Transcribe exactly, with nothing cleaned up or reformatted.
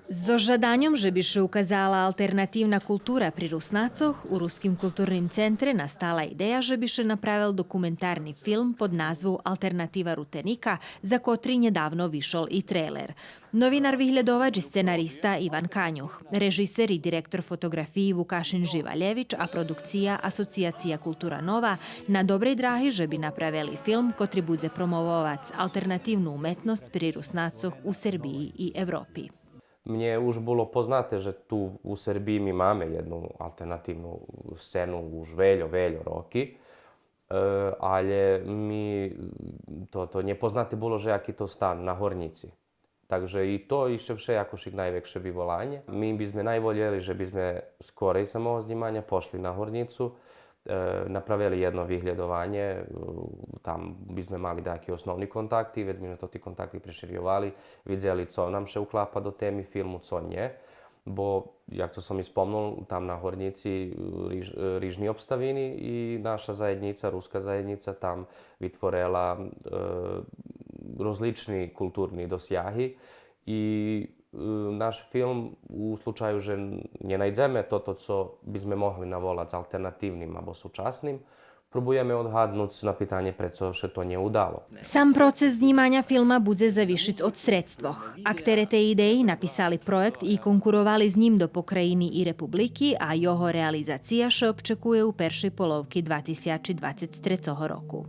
Зоз жаданьом же би ше указала алтернативна култура при Руснацох, у Руским културним центре настала идея же би ше направел документарни филм под назву Алтернатива Рутеника, за котри нєдавно вишол и трейлер. Новинар, виглєдовач и сценариста Иван Канюх, режисер и директор фотоґрафиї Вукашин Живалєвич, а продукция Асоцияция Култура Нова, на добрей драги же би направели филм котри будзе промововац алтернативну уметносц при Руснацох у Сербиї и Европи. Мнє уж було познате же ту у Сербиї ми маме єдну алтернативну сцену уж вельо, вельо роки, е, алє ми то, то нєпознате було же яки то стан на Горнїци. Так же и то ище вше якошик найвекше виволанє. Ми би зме найволєли же би зме скорей самого знїманя пошли на Горнїцу, е, направели єдно виглєдованє, е, там би зме мали даяки основни контакти, вец би зме тоти контакти преширйовали, видзели цо нам ше уклапа до теми филму, цо нє. Бо, як цо сом и спомнул, там на Горнїци, е, риж-, е, рижни обставини и наша заєднїца, руска заєднїца, там витворела, е, розлични културни досяги и, е, наш филм, у случаю же нє найдземе тото цо би зме могли наволац алтернативним або сучасним, пробуєме одгаднуц на питанє прецо ше то нє удало. Сам процес знїманя филма будзе зависиц од средствох. Актере тей идеї написали проєкт и конкуровали з нїм до Покраїни и Републики, а його реализация ше обчекує у першей половки два тисячи двацец трецого року.